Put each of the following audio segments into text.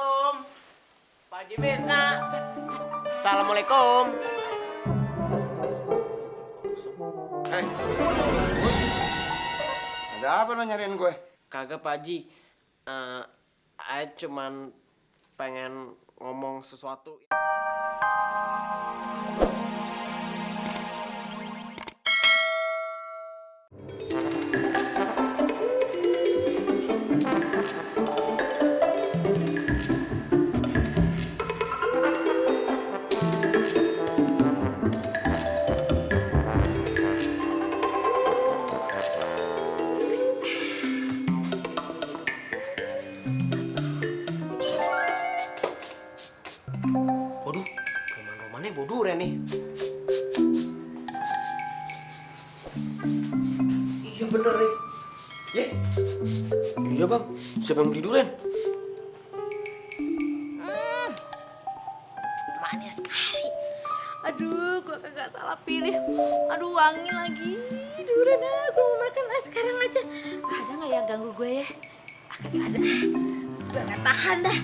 Assalamualaikum. Pak Haji Bisna. Assalamualaikum. Eh, ada apa lo nyariin gue? Kagak Pak Haji. Saya cuman pengen ngomong sesuatu. Waduh, roman-romannya bodoh nih. Iya bener nih. Iya bang, siapa yang beli durian? Manis sekali. Aduh, gua kagak salah pilih. Aduh, wangi lagi. Durian, gua mau makan sekarang aja. Ada nggak yang ganggu gue ya? Kagak ada. Gue nggak tahan dah.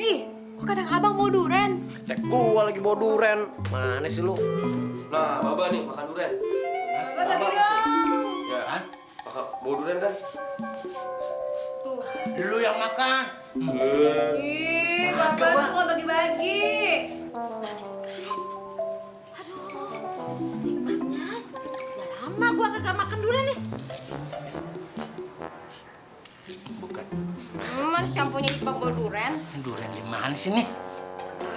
Ih, kok kata abang mau durian? Cek gua lagi bawa durian. Mana sih lu? Nah, Baba nih makan durian. Abang bagi dong. Ya, makan bawa durian kan? Lu yang makan. Ih, bapak tuh nggak bagi-bagi. Manis sekali. Aduh, nikmatnya. Udah lama gua kagak makan durian nih. Bukan. Mas shampoo-nya Ipang bawa durian. Durian di mana sih nih?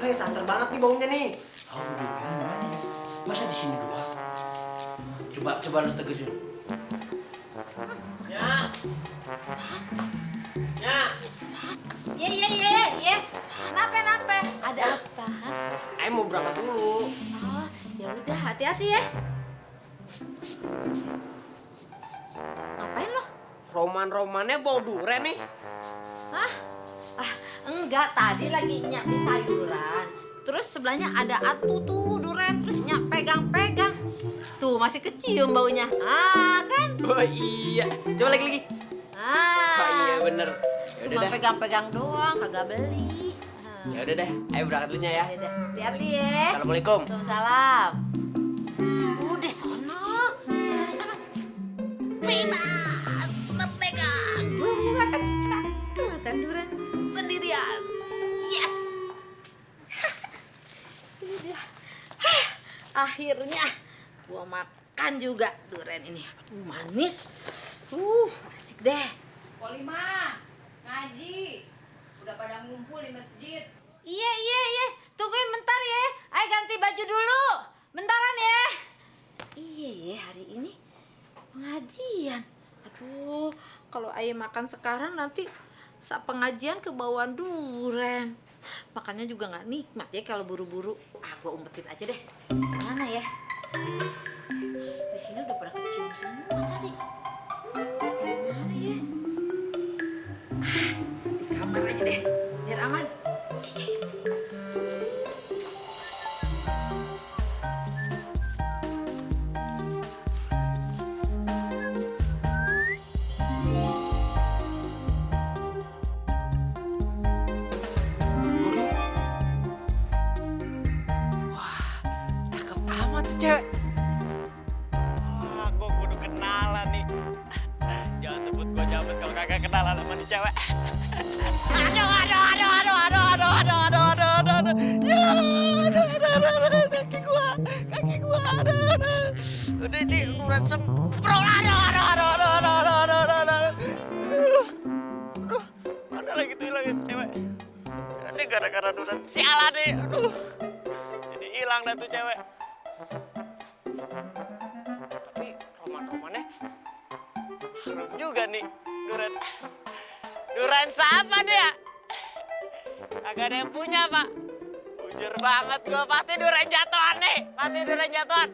Santer banget nih baunya nih. Oh, durian di mana? Masa di sini doang? Coba lu tegesin. Ya. Ya. Iya. Kenapa? Ada apa? Saya mau berangkat dulu. Oh, ya udah hati-hati ya. Ngapain lo? Roman-romannya bawa durian nih. Hah? Enggak, tadi lagi nyapi sayuran. Terus sebelahnya ada atu tuh durian, terus nyak pegang-pegang. Tuh masih kecium baunya. Kan? Oh iya. Coba lagi. Oh iya bener. Ya udah Cuma dah. pegang-pegang doang, kagak beli. Ya udah deh. Ayo berangkat dulunya ya. Ya udah, hati-hati ya. Assalamualaikum. Waalaikumsalam. Udah sono. Sana. Bebas, merdeka. Gue mau makan durian sendirian. Yes. Ini dia. Akhirnya gua makan juga durian ini. Aduh, manis. Asik deh. Polima, ngaji, udah pada ngumpul di masjid. Iya. Tungguin bentar ya. Ayo ganti baju dulu. Bentaran ya. Iya ya, hari ini pengajian. Aduh, kalau ayah makan sekarang nanti saat pengajian kebawaan durian. Makannya juga nggak nikmat ya kalau buru-buru. Gua umpetin aja deh. Mana ya? Di sini udah pada kecium semua tadi. Di mana ya? Di kamar aja deh, biar aman. Iya. Cakep amat tuh cewek. Wah, gue kudu kenalan nih. Jangan sebut gue James kalau kagak kenalan sama nih cewek. Aduh. Ya, aduh. Kaki gua, aduh. Udah ini urat semprol, aduh. Mana lagi tuh hilangin cewek. Ini gara-gara duran sialan nih, aduh. Jadi hilang dah tuh cewek. Tapi roman-romannya harum juga nih duran. Duran siapa dia? Kagak ada yang punya, Pak. Bujur banget gua, pasti duran jatuhan nih. Pasti duran jatuhan.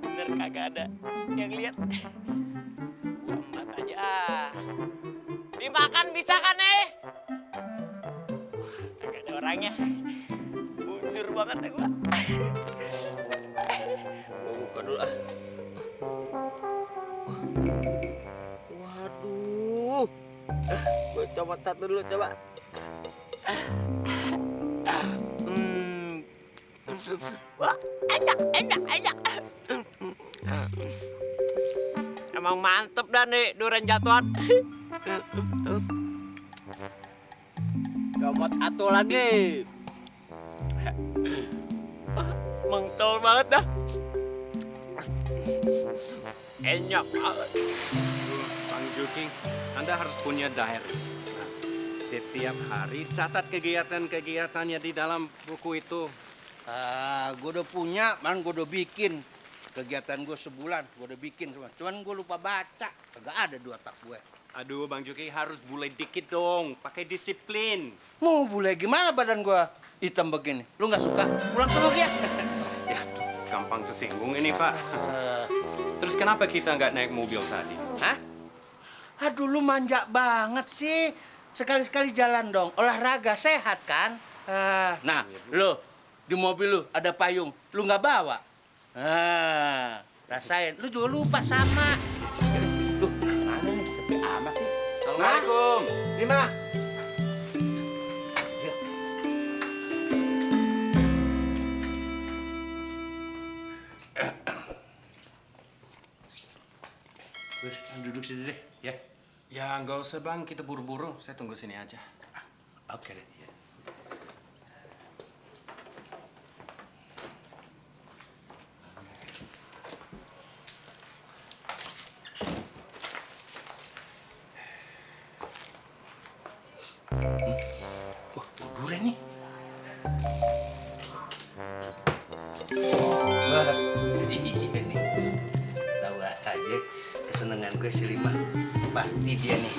Bener kagak ada yang lihat. Amat aja. Dimakan bisa kan nih? Kagak ada orangnya. Bujur banget ya gua. Gua buka dulu ah. Wah, comot satu dulu coba. Wah, enak. Emang mantep dah nih durian jatuhan. Comot atuh lagi. Mengkel banget dah. Enak banget. Bang Juki, Anda harus punya diary. Nah, setiap hari catat kegiatan-kegiatannya di dalam buku itu. Gue udah punya, man gue udah bikin. Kegiatan gue sebulan, gue udah bikin semua. Cuman gue lupa baca, kagak ada 2 tak gue. Aduh, Bang Juki harus bule dikit dong, pakai disiplin. Mau bule gimana badan gue hitam begini? Lu nggak suka? Pulang sama dia. Ya, gampang tersinggung ini, Pak. Terus kenapa kita nggak naik mobil tadi? Hah? Aduh, lu manja banget sih. Sekali-sekali jalan dong, olahraga, sehat kan? Nah, lu di mobil lu ada payung, lu nggak bawa? Rasain, lu juga lupa sama. Lu mana nih, sepi amat sih. Assalamualaikum. Lima. Duduk sini deh, ya. Ya, nggak usah, Bang. Kita buru-buru. Saya tunggu sini aja. Oke deh. Ya. Wah, durian nih. Wah, iya nih. Tahu aja kesenangan gue si Lima. Pasti dia nih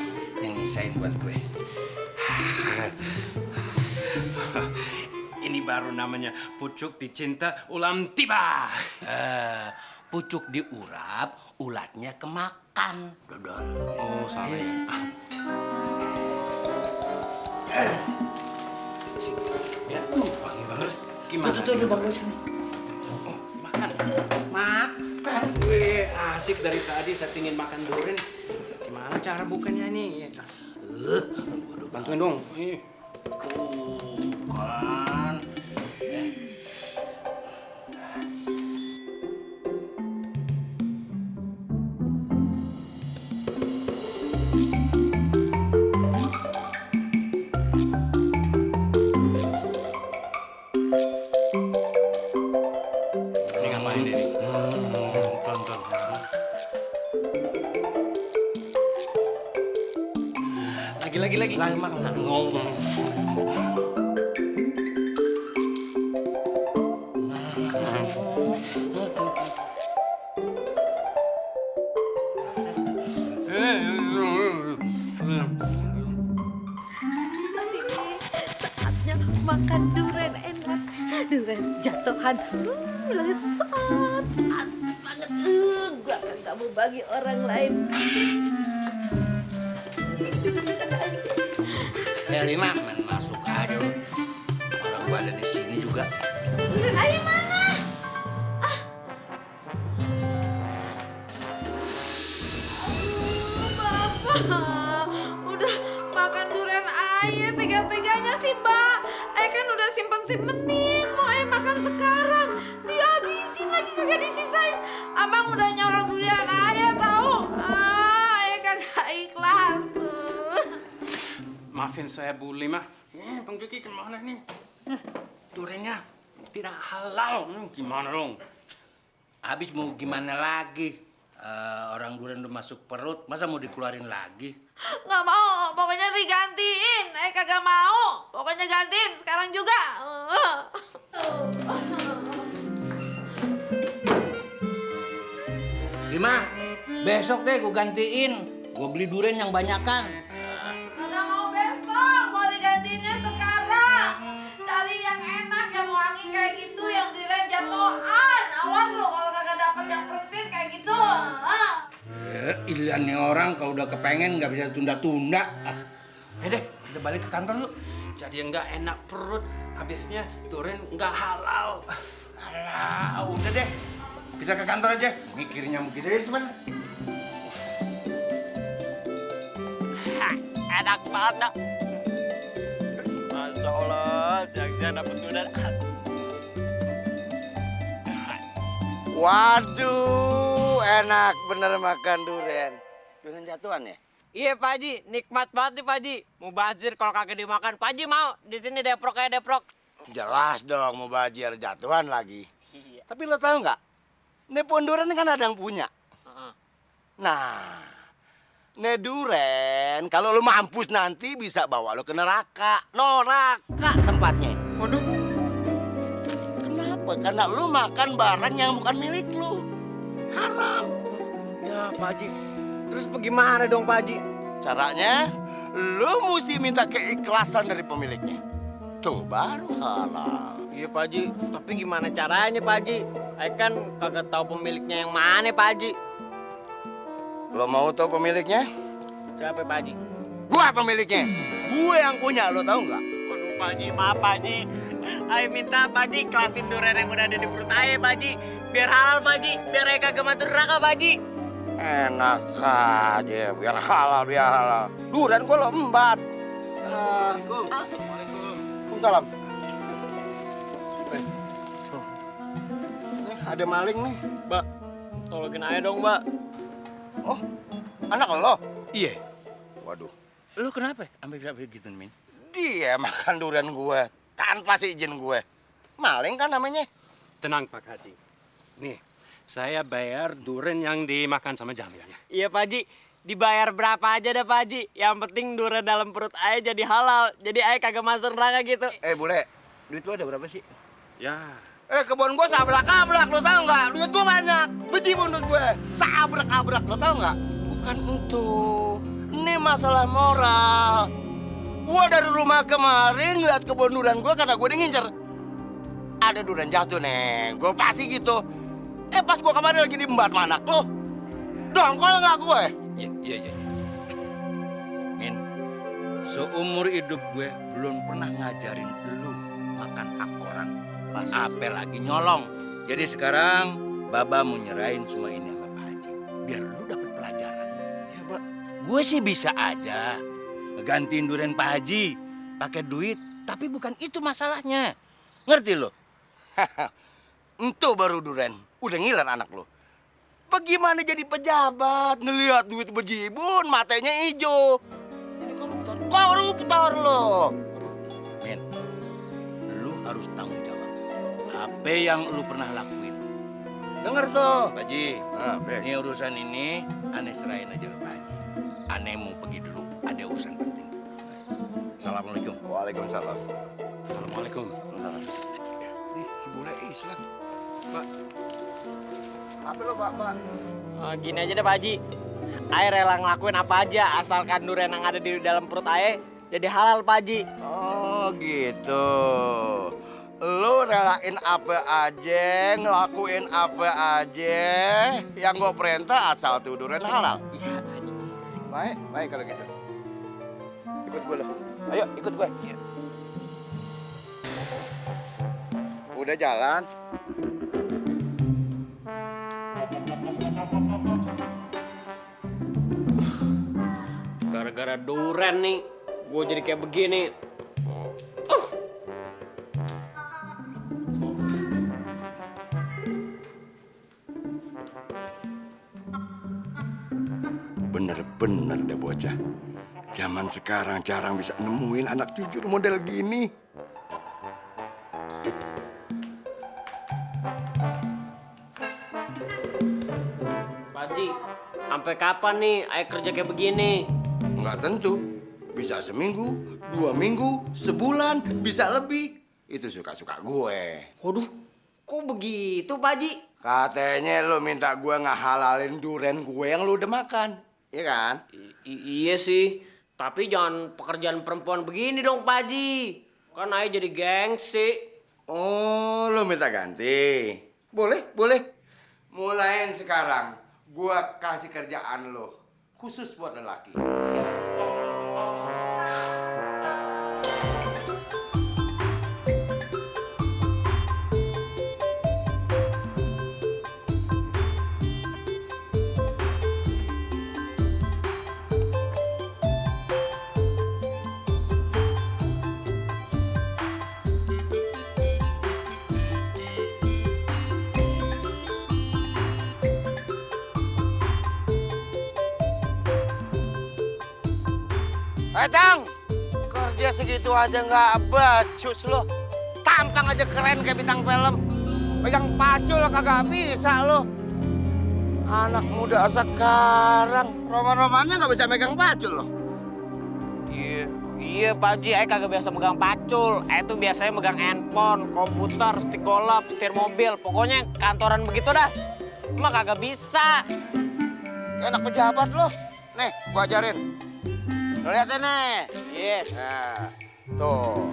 yang nyisain buat gue. Ini baru namanya pucuk dicinta ulam tiba. Pucuk diurap, ulatnya kemakan. Dodol. Oh, salah ya. Ya, wangi banget. Gimana? Tuh, bangun sini. Makan. Makan. Wih, asik dari tadi saya pingin makan durian. Gimana cara bukanya nih? Bantuin dong. Kan. Ini ngapain ini? Tonton. Lagi. Lagi makan. Sini, saatnya makan durian enak. Durian jatuhan. Lezat. Asik banget. Gue akan gak mau bagi orang lain. Lima, main masuk aja lu. Orang gua ada di sini juga. Durian ayam mana? Bapak, udah makan durian ayah tega-teganya sih, Mbak. Ayah kan udah simpen-simpenin, mau ayah makan sekarang. Dihabisin lagi kagak disisain. Abang udah nyorong durian ayah tahu. Ayah kagak ikhlas. Maafin saya, Bu Lima. Bang Juki kemana nih? Duriannya tidak halal. Gimana dong? Habis mau gimana lagi? Orang durian udah masuk perut, masa mau dikeluarin lagi? Nggak mau, pokoknya digantiin. Kagak mau, pokoknya gantiin sekarang juga. Lima, besok deh gua gantiin. Gua beli durian yang banyakan. Nggak mau besok, mau digantiinnya sekarang. Cari yang enak, yang wangi kayak gitu, yang durian jatuhan. Awas lo kalau kagak dapet yang persis kayak gitu. Ilian nih orang kalau udah kepengen nggak bisa tunda-tunda. Deh, kita balik ke kantor yuk. Jadi nggak enak perut. Habisnya durian nggak halal. Alah, udah deh. Kita ke kantor aja. Mikirnya begitu ya, cuman. enak banget dah. Masya Allah, jangan dapet durian. Waduh, enak bener makan durian. Durian jatuhan ya? Iya Pak Haji, nikmat banget nih Pak Haji. Mau bazir kalau kagak dimakan, Pak Haji mau. Di sini deprok kayak deprok. Jelas dong mau bajir jatuhan lagi. Iya. Tapi lo tahu nggak? Ini pohon durian kan ada yang punya. Nah, ini durian kalau lo mampus nanti bisa bawa lo ke neraka. Neraka tempatnya. Waduh. Kenapa? Karena lo makan barang yang bukan milik lo. Haram. Ya Pak Haji, terus bagaimana dong Pak Haji? Caranya, lo mesti minta keikhlasan dari pemiliknya. Tuh baru halal. Iya Pak Haji, tapi gimana caranya Pak Haji? Saya kan kagak tahu pemiliknya yang mana Pak Haji. Lo mau tahu pemiliknya? Siapa Pak Haji? Gua pemiliknya. Gue yang punya, lo tahu nggak? Waduh Pak Haji, maaf Pak Haji. Ayo minta Pak Haji kelasin durian yang udah ada di perut Ayo Pak Haji. Biar halal Pak Haji, biar Ayo kagak masuk neraka Pak Haji. Enak aja, biar halal, biar halal. Durian gue lembat. Waalaikumsalam. Nih, ada maling nih. Mbak, tolongin Ayo dong Mbak. Oh, anak lo? Iya. Waduh. Lu kenapa sampai bisa begitu, Min? Dia makan durian gue tanpa izin gue. Maling kan namanya? Tenang Pak Haji. Nih, saya bayar durian yang dimakan sama Jamil ya. Iya Pak Haji, dibayar berapa aja dah Pak Haji. Yang penting durian dalam perut Ayo jadi halal. Jadi Ayo kagak masuk neraka gitu. Bule, duit lu ada berapa sih? Ya, Kebun gue sabrak-abrak, lo tau nggak? Duit gue banyak, biji bundut gue. Sabrak-abrak, lo tau nggak? Bukan itu, ini masalah moral. Gue dari rumah kemarin ngeliat kebun durian gue karena gue ngincer. Ada durian jatuh, Neng. Gue pasti gitu. Pas gue kemarin lagi di embat manak lo. Dongkol nggak gue? Iya. Min, seumur hidup gue belum pernah ngajarin lu makan hak orang. Apel lagi nyolong. Jadi sekarang Baba mau nyerahin semua ini sama Pak Haji. Biar lu dapet pelajaran. Ya, Pak. Gue sih bisa aja ngegantiin durian Pak Haji pakai duit, tapi bukan itu masalahnya. Ngerti lo? Entu baru durian. Udah ngiler anak lo. Bagaimana jadi pejabat ngelihat duit bejibun matanya hijau? Jadi koruptor. Koruptor lo. Min, lu harus tanggung jawab. Apa yang lu pernah lakuin? Dengar tuh. Pak Haji, Bre. ini urusan ini aneh serahin aja ke Pak Haji. Aneh mau pergi dulu, ada urusan penting. Assalamualaikum. Waalaikumsalam. Assalamualaikum. Nih, si bule Islam. Pak. Apa lo, Pak? Gini aja deh Pak Haji. Ayo rela ngelakuin apa aja asalkan durian yang ada di dalam perut Ayo jadi halal Pak Haji. Oh, gitu. Lo relain apa aja, ngelakuin apa aja yang gue perintah asal tuh durian halal. Iya Pak Haji. Baik kalau gitu. Ikut gue lo. Ayo, ikut gue. Udah jalan. Gara-gara durian nih, gue jadi kayak begini. Bener-bener deh bocah. Zaman sekarang jarang bisa nemuin anak jujur model gini. Pak Haji, sampai kapan nih Ayo kerja kayak begini? Nggak tentu. Bisa seminggu, 2 minggu, sebulan, bisa lebih. Itu suka-suka gue. Waduh, kok begitu Pak Haji? Katanya lo minta gue ngehalalin durian gue yang lo udah makan. Iya kan? Iya sih, tapi jangan pekerjaan perempuan begini dong Pak Haji. Kan Ayo jadi gengsi. Oh, lo minta ganti. Boleh, boleh. Mulain sekarang, gue kasih kerjaan lo. Khusus buat lelaki. Tang, kerja segitu aja nggak becus lo. Tampang aja keren kayak bintang film. Pegang pacul kagak bisa lo. Anak muda sekarang, roman-romannya nggak bisa megang pacul lo. Iya Pak Haji, saya kagak biasa megang pacul. Saya tuh biasanya megang handphone, komputer, stik golf, setir mobil. Pokoknya kantoran begitu dah. Emang kagak bisa. Kayak anak pejabat lo. Nih, gua ajarin. Lo lihat deh nih. Iya. Nah, tuh.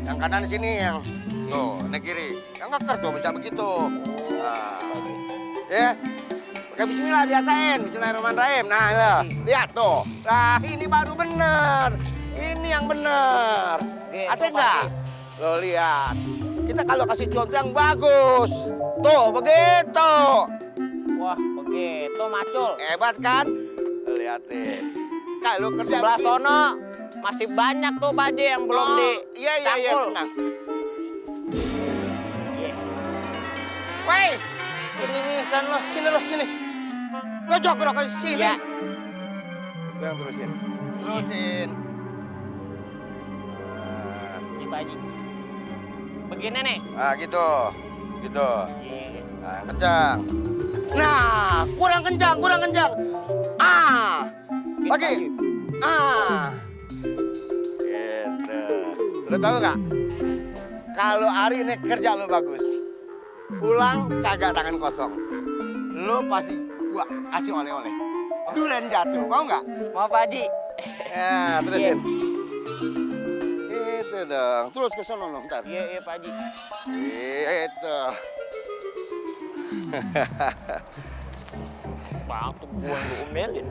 Yang kanan sini yang tuh, ini kiri. Yang ngeker tuh bisa begitu. Nah, ya. Pakai bismillah biasain, bismillahirrahmanirrahim. Nah, lo, lihat tuh. Nah, ini baru bener. Ini yang bener. Asik nggak? Lo lihat. Kita kalau kasih contoh yang bagus. Tuh, begitu. Wah, begitu macul. Hebat kan? Lo liatin. Kalau kerja Sebelah begini- sono masih banyak tuh Pak Haji yang belum di Iya, cangkul. tenang. Iya. Woi, cengingisan lo, sini. Gojok ke sini. Iya. Lo yang terusin. Terusin. Ini Pak Haji. Begini nih. Ah, gitu. Gitu. Iya. Nah, kencang. Nah, kurang kencang. Ah. Lagi. Ah. Gitu. Lo tahu nggak? Kalau hari ini kerja lo bagus. Pulang kagak tangan kosong. Lo pasti gua kasih oleh-oleh. Durian jatuh, mau nggak? Mau Pak Haji. Ya, terusin. Itu dong. Terus ke sono lo, ntar. Iya Pak Haji. Itu. Batu gua yang diomelin.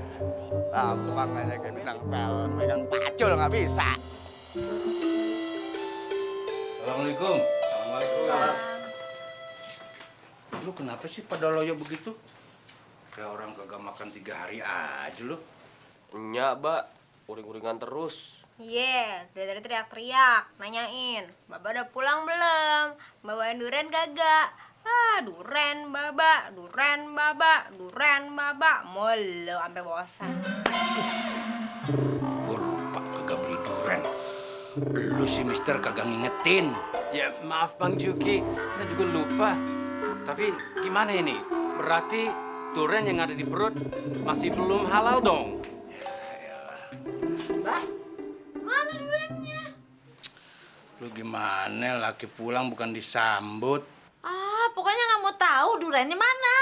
Tampang aja kayak bintang film, megang pacul nggak bisa. Assalamualaikum. Assalamualaikum. Lu kenapa sih pada loyo begitu? Kayak orang kagak makan 3 hari aja lu. Nya, Mbak. Uring-uringan terus. Iya, dari tadi teriak-teriak, nanyain, Baba udah pulang belum? Bawain durian kagak? Ah, duren Baba, mulu sampai bosan. Gua lupa kagak beli duren. Lu si mister kagak ngingetin. Ya maaf Bang Juki, saya juga lupa. Tapi gimana ini? Berarti durian yang ada di perut masih belum halal dong? Mbak, mana duriannya? Lu gimana laki pulang bukan disambut? Ah, pokoknya nggak mau tahu duriannya mana.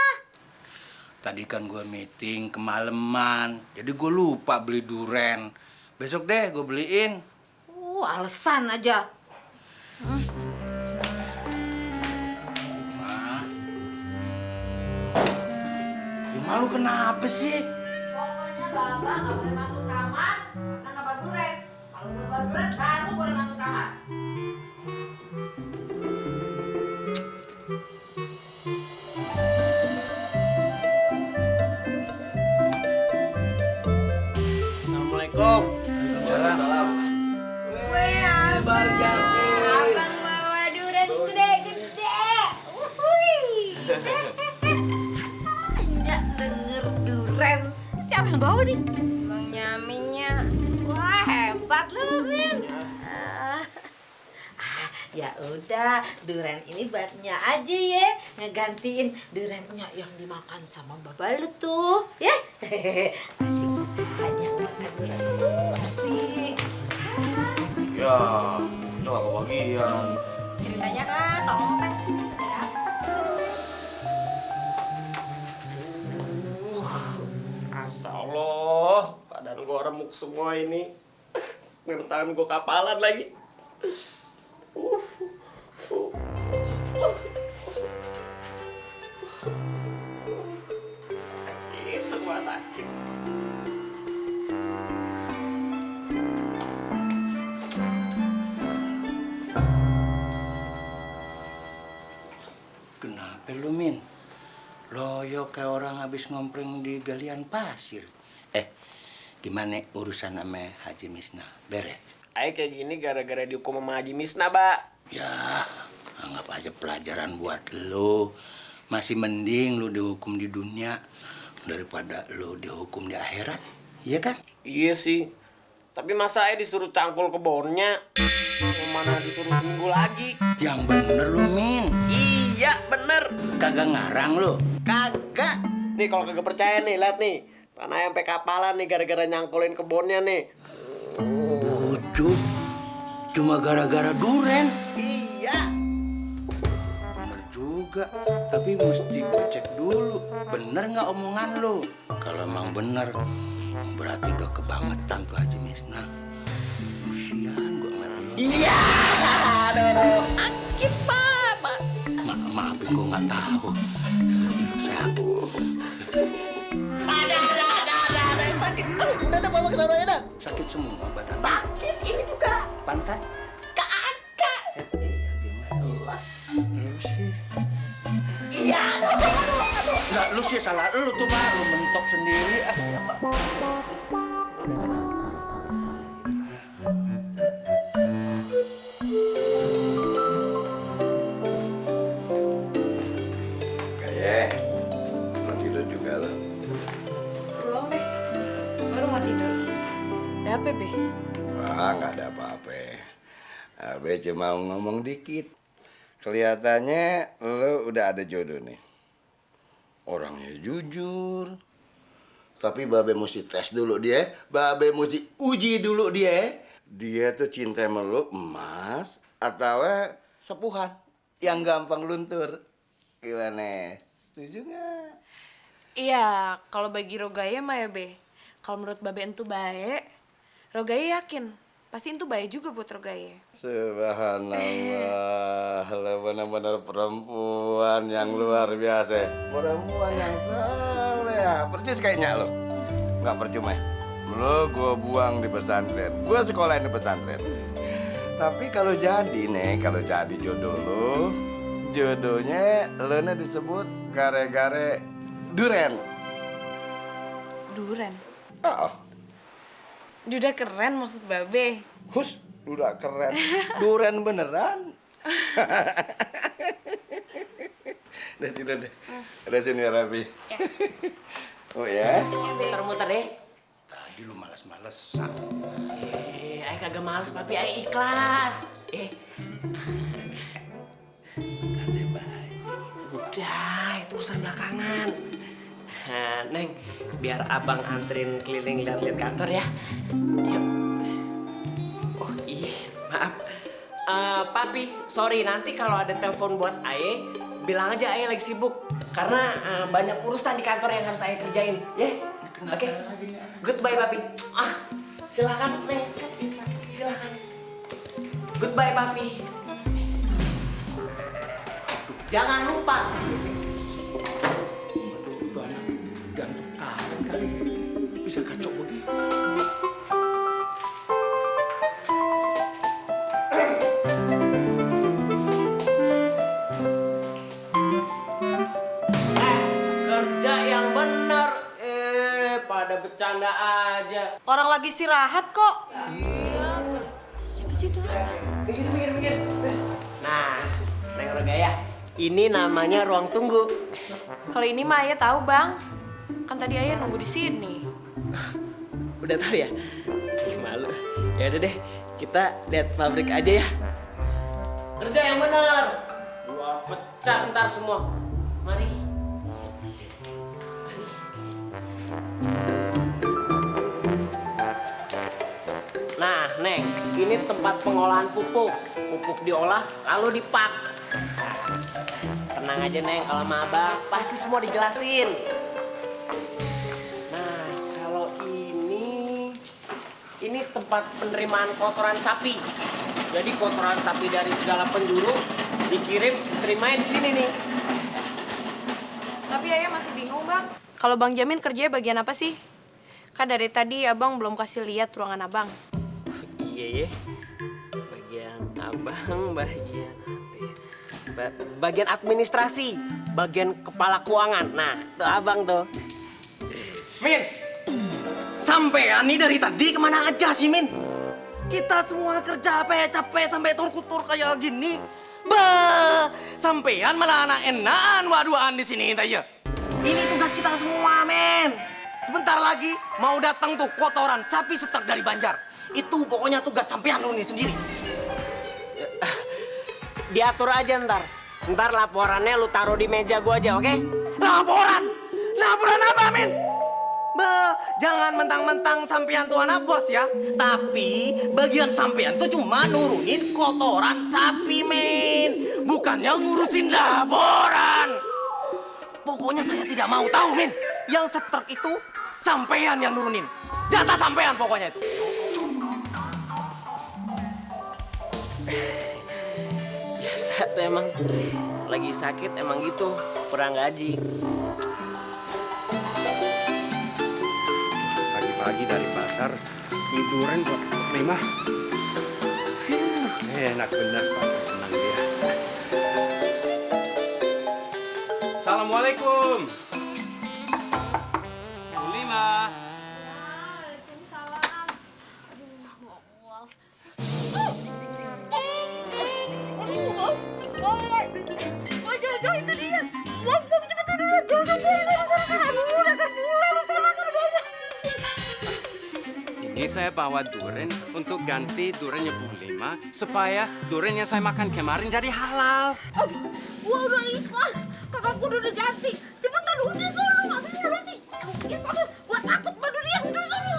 Tadi kan gua meeting kemalaman, jadi gua lupa beli duren. Besok deh gua beliin. Alasan aja. Gimana lu kenapa sih? Pokoknya Baba nggak boleh masuk kamar karena bawa duren. Kalau udah bawa duren baru boleh masuk kamar. Assalamualaikum. Salam. Weh, abang bawa durian gede-gede. Nyak denger duren. Siapa yang bawa nih? Emang nyaminnya. Wah, hebat lu, Min. Ya udah, duren ini buatnya aja ya, ngegantiin durennya yang dimakan sama Baba lu tuh, ya. Asik banyak makan duren. Asik. Ya, itu gak kebagian. Ceritanya kan, tolong kasih. Ada apa? Asa Allah, badan gua remuk semua ini. Tangan gua kapalan lagi. Sakit, semua sakit. Kenapa lu, Min? Loyo kayak orang habis ngompreng di galian pasir. Gimana urusan sama Haji Misna? Beres? Ayo kayak gini gara-gara dihukum sama Haji Misna, Pak. Ya, anggap aja pelajaran buat lo. Masih mending lo dihukum di dunia daripada lo dihukum di akhirat. Iya kan? Iya sih. Tapi masa Ayah disuruh cangkul kebunnya? Mana disuruh seminggu lagi? Yang bener lu, Min. Iya, bener. Kagak ngarang lu. Kagak. Nih kalau kagak percaya nih, lihat nih. Tanah sampai kapalan nih gara-gara nyangkulin kebunnya nih. Bujuk. Cuma gara-gara duren. Iya. Bener juga. Tapi mesti gue cek dulu. Bener nggak omongan lu? Kalau emang bener, berarti udah kebangetan tuh Haji Misna. Kasian gue ngeliat lu. Iya. Aduh. Sakit banget. Maafin gue nggak tahu. Sakit. Ada yang sakit. Udah bawa ke sana ya dah. Sakit semua badan. Sakit ini juga. Pantat. Kagak. Lu sih. Iya. Aduh. Nggak, lu sih salah lu tuh, Pak. Lu mentok sendiri. Kayak mau tidur juga lo. Belum, Be. Baru mau tidur. Ada apa, Be? Wah, nggak ada apa-apa. Abe cuma ngomong dikit. Kelihatannya lo udah ada jodoh nih. Orangnya jujur. Tapi Babe mesti tes dulu dia. Babe mesti uji dulu dia. Dia tuh cinta meluk emas atau sepuhan yang gampang luntur. Gimana? Setuju nggak? Iya, kalau bagi Rogaya mah ya, Be. Kalau menurut Babe entu baik, Rogaya yakin. Pasti entu baik juga buat Rogaya. Subhanallah, lo benar-benar perempuan yang luar biasa. Perempuan yang soleh, percis kayaknya lo. Nggak percuma ya. Lo gue buang di pesantren, gue sekolahin di pesantren. Tapi kalau jadi nih, kalau jadi jodoh lo, jodohnya lo nih disebut gare-gare duren. Duren. Oh, Udah keren maksud Babe. hus, udah keren. Duren beneran. Udah tidur deh. Udah sini ya, Rapi. Oh ya. Muter-muter deh. Tadi lu males-malesan. Ayah kagak males, Papi. Ayah ikhlas. Katanya baik. Udah, itu urusan belakangan. Neng, biar abang anterin keliling lihat-lihat kantor ya. Yuk. Oh iya, maaf. Papi, sorry nanti kalau ada telepon buat Aye, bilang aja Aye lagi sibuk. Karena banyak urusan di kantor yang harus Aye kerjain, ya? Oke. Goodbye, Papi. Silakan, Neng. Silakan. Goodbye, Papi. Jangan lupa. Bisa kacau begitu. Kerja yang benar. Pada bercanda aja. Orang lagi istirahat kok. Siapa sih itu? Minggir. Nah, Neng Rogaya, ini namanya ruang tunggu. Kalau ini mah Ayah tahu, Bang. Kan tadi Ayah nunggu di sini. Udah tahu ya? Ih, malu. Ya udah deh, kita lihat pabrik aja ya. Kerja yang benar. Gua pecat ntar semua. Mari. Nah, Neng, ini tempat pengolahan pupuk. Pupuk diolah lalu dipak. Tenang aja, Neng, kalau sama Abang pasti semua dijelasin. Nah, kalau ini tempat penerimaan kotoran sapi. Jadi kotoran sapi dari segala penjuru dikirim, terimain di sini nih. Tapi Ayah masih bingung, Bang. Kalau Bang Jamin kerjanya bagian apa sih? Kan dari tadi Abang belum kasih lihat ruangan Abang. Iya ya. Bagian Abang, bagian apa ya? Bagian administrasi, bagian kepala keuangan. Nah, tuh Abang tuh. Min, sampean nih dari tadi kemana aja sih, Min? Kita semua kerja capek sampai tur-tur kayak gini. Bah, sampean malah anak enakan waduan di sini aja. Ini tugas kita semua, men. sebentar lagi mau datang tuh kotoran sapi setrek dari Banjar. Itu pokoknya tugas sampean lu nih sendiri. Diatur aja ntar. Ntar laporannya lu taruh di meja gua aja, oke? Laporan? Laporan apa, Min? Jangan mentang-mentang sampean tuh anak bos ya. Tapi bagian sampean tuh cuma nurunin kotoran sapi, Min. Bukannya ngurusin laporan. Pokoknya saya tidak mau tahu, Min. Yang setrek itu sampean yang nurunin. Jatah sampean pokoknya itu. Biasa tuh emang. Lagi sakit emang gitu, kurang gaji. Pagi-pagi dari pasar, beli durian buat 5. Enak bener, Pak. Senang dia. Assalamualaikum. Bu Lima. Ini saya bawa durian untuk ganti duriannya Bu Lima supaya durian yang saya makan kemarin jadi halal. Aduh, gua udah ikhlas. Kakakku udah diganti. Cepetan udah sono. Aduh, lu sih. Ya sono, gua takut sama durian. Udah sono.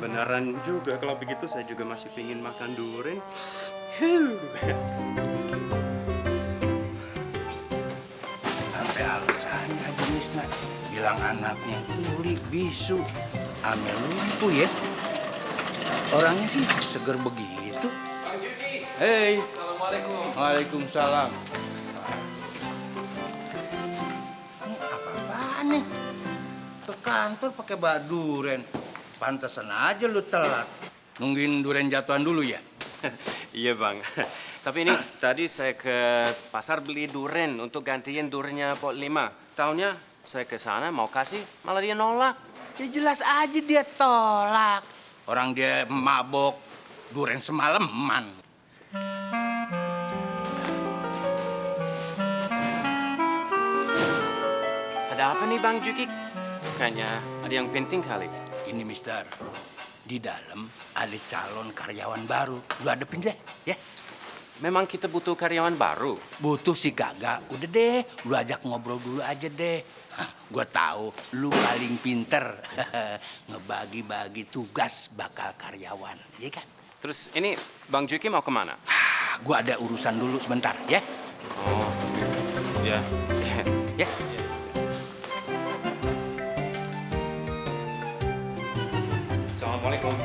Beneran juga kalau begitu saya juga masih pingin makan durian. Sampai alasannya aja Misna bilang anaknya tuli, bisu, ame lumpuh ya. Orangnya sih seger begitu. Bang Juki. Hei. Assalamualaikum. Waalaikumsalam. Ini apa-apaan nih? Ke kantor pakai bawa duren. Pantesan aja lu telat. Nungguin duren jatuhan dulu ya? Iya Bang. Tapi ini tadi saya ke pasar beli duren untuk gantiin durennya Pok Lima. Taunya saya ke sana mau kasih, malah dia nolak. Ya jelas aja dia tolak. Orang dia mabok duren semalaman. Ada apa nih Bang Juki? Kayaknya ada yang penting kali. Ini Mister, di dalam ada calon karyawan baru. Lu hadepin deh, ya? Memang kita butuh karyawan baru. Butuh sih kagak. Udah deh, lu ajak ngobrol dulu aja deh. Gue tahu lu paling pinter ngebagi-bagi tugas bakal karyawan, ya kan? Terus ini Bang Juki mau kemana? Gue ada urusan dulu sebentar, ya? Oh, ya. Ya. Assalamualaikum.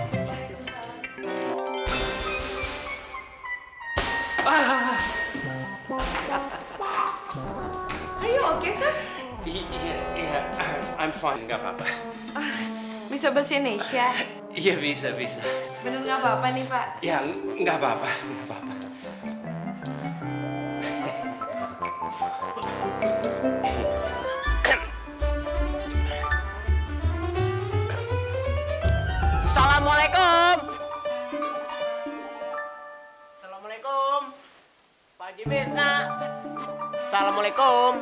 Are you okay, sir? Iya, I'm fine, nggak apa-apa. Bisa bahasa Indonesia? Iya bisa. Bener nggak apa-apa nih, Pak? Ya, nggak apa-apa. Assalamualaikum. Assalamualaikum. Pak Haji Misna. Assalamualaikum.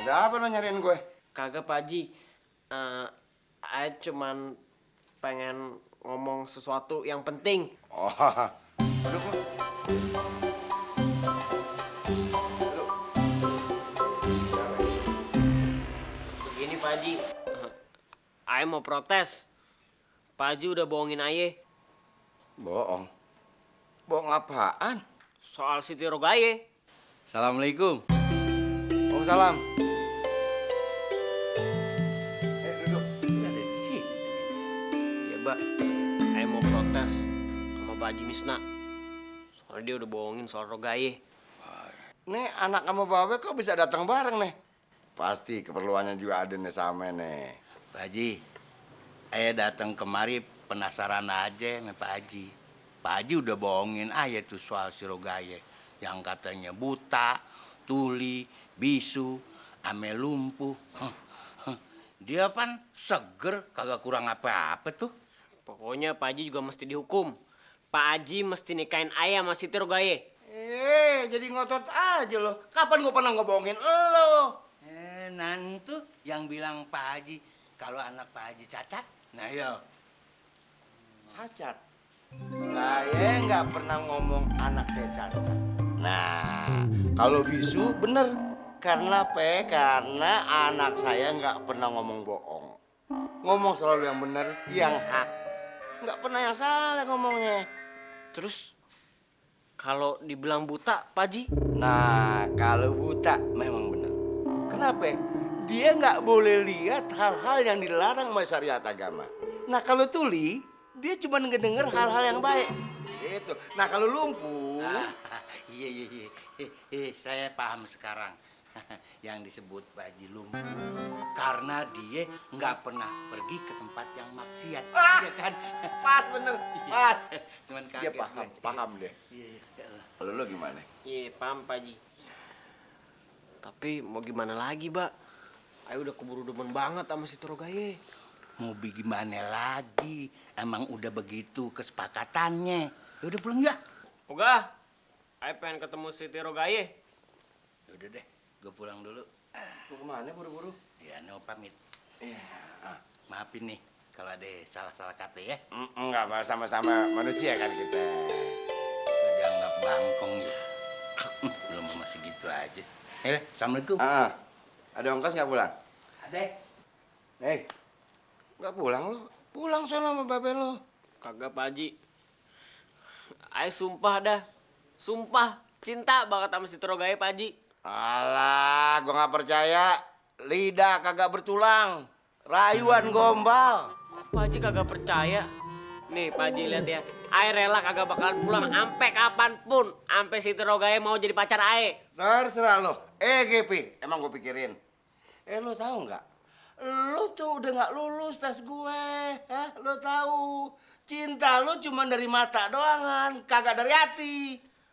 Ada apa lo nyariin gue? Kagak Pak Haji. Saya cuman pengen ngomong sesuatu yang penting. Oh, duduk lo. Begini Pak Haji. Saya mau protes. Pak Haji udah bohongin Aye Bohong. Bohong apaan? soal Siti Rogaye. Assalamualaikum. Waalaikumsalam. Duduk. Ada di sini. Iya, Mbak. Saya mau protes sama Pak Haji Misna. Soalnya dia udah bohongin soal Rogaye. Nih anak sama babe kok bisa datang bareng nih? Pasti keperluannya juga ada nih sama nih. Pak Haji, saya datang kemari penasaran aja sama Pak Haji. Pak Haji udah bohongin aja tuh soal si Rogaye. Yang katanya buta, tuli, bisu, ame lumpuh. Dia kan seger, kagak kurang apa-apa tuh. Pokoknya Pak Haji juga mesti dihukum. Pak Haji mesti nikahin ayah sama Siti Rogaye. Jadi ngotot aja lo. Kapan gue pernah ngebohongin lo? Nantu yang bilang Pak Haji kalau anak Pak Haji cacat. Nah, yo. Cacat. Saya nggak pernah ngomong anak saya cacat. Nah, kalau bisu bener. Karena apa? Karena anak saya nggak pernah ngomong bohong. Ngomong selalu yang bener, yang hak. Nggak pernah yang salah ngomongnya. Terus kalau dibilang buta, Pak Haji? Nah, kalau buta memang bener. Kenapa? Dia nggak boleh lihat hal-hal yang dilarang oleh syariat agama. Nah, kalau tuli, dia cuma ngedenger hal-hal yang baik. Gitu. Nah, kalau lumpuh... Iya. Saya paham sekarang. Yang disebut Pak Haji lumpuh. Karena dia nggak pernah pergi ke tempat yang maksiat. Iya kan? Pas bener, pas. Cuman Dia kaget. paham deh. Kalau lo gimana? Iya, paham Pak Haji. Tapi mau gimana lagi, Mbak? Ayo udah keburu demen banget sama Siti Rogaye. Mau gimana lagi? Emang udah begitu kesepakatannya. Ya udah pulang ya. Oga, ayo pengen ketemu Siti Rogaye. Udah deh, gue pulang dulu. Mau kemana buru-buru? Ya, no pamit. Maafin nih kalau ada salah-salah kata ya. Enggak, sama-sama manusia kan kita. Gue dianggap bangkong ya. Belum masih gitu aja. Assalamualaikum. Ada ongkos nggak pulang? Ada. Nggak pulang lo? Pulang sana sama babe lo. Kagak, Pak Haji. Ayo sumpah dah. Sumpah, cinta banget sama Siti Rogaye, Pak Haji. Alah, gua nggak percaya. Lidah kagak bertulang. Rayuan gombal. Pak Haji kagak percaya. Nih, Pak Haji lihat ya. Ae rela kagak bakalan pulang sampai kapanpun. Sampai Siti Rogaye mau jadi pacar Ae. Terserah lo. GP, emang gue pikirin. Lo tahu nggak? Lo tuh udah nggak lulus tes gue. Lo tahu? Cinta lo cuma dari mata doangan, kagak dari hati.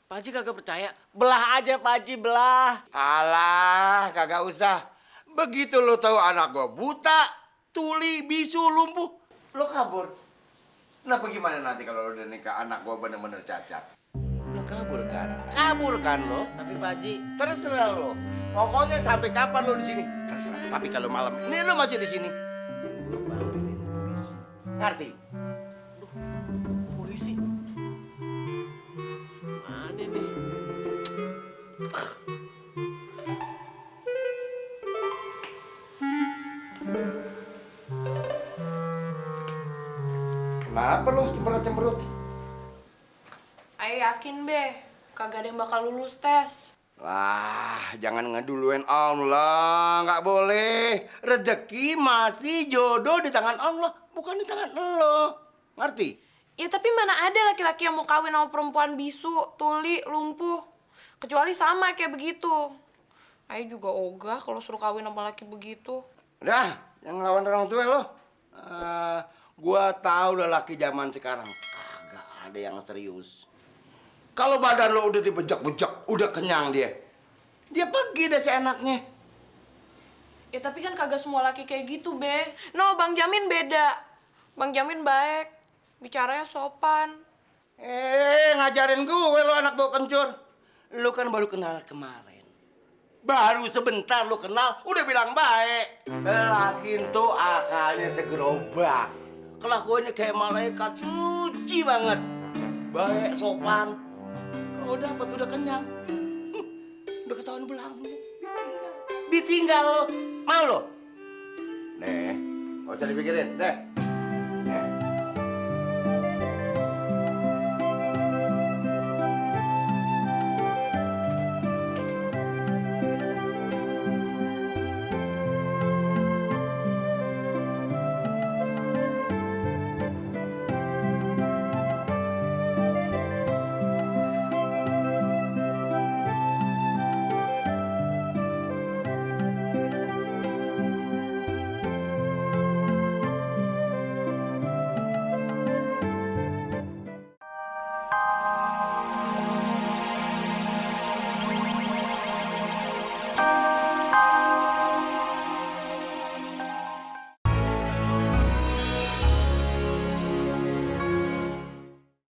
Pak Haji kagak percaya. Belah aja, Pak Haji, belah. Alah, kagak usah. Begitu lo tahu anak gue buta, tuli, bisu, lumpuh, lo kabur. Kenapa gimana nanti kalau lo udah nikah anak gue bener-bener cacat? Lo kabur kan? Kabur kan lo? Tapi Pak Haji, Terserah lo. Pokoknya sampai kapan lo di sini? Terserah. Tapi kalau malam ini lo masih di sini, gue panggilin polisi. Ngerti? polisi. Mana nih? Kenapa lo cemberut-cemberut? Ayo yakin, Be. Kagak ada yang bakal lulus tes. Wah, jangan ngeduluin Allah, nggak boleh. Rezeki masih jodoh di tangan Allah, bukan di tangan lo. Ngerti? Ya tapi mana ada laki-laki yang mau kawin sama perempuan bisu, tuli, lumpuh. Kecuali sama kayak begitu. Ayo juga ogah kalau suruh kawin sama laki begitu. Udah, yang ngelawan orang tua lo. Gua tahu lelaki zaman sekarang kagak ada yang serius. Kalau badan lo udah dibejak-bejak, udah kenyang dia pergi deh seenaknya. Ya tapi kan kagak semua laki kayak gitu, Be. No, Bang Jamin beda. Bang Jamin baik. Bicaranya sopan. Ngajarin gue lo anak bau kencur. Lo kan baru kenal kemarin. Baru sebentar lo kenal, udah bilang baik. Laki itu akalnya segerobak. Kelakuannya kayak malaikat, suci banget. Baik, sopan. Kalau dapat udah kenyang. Udah ketahuan belang. Ditinggal lo. Mau lo? Nih, gak usah dipikirin. Deh.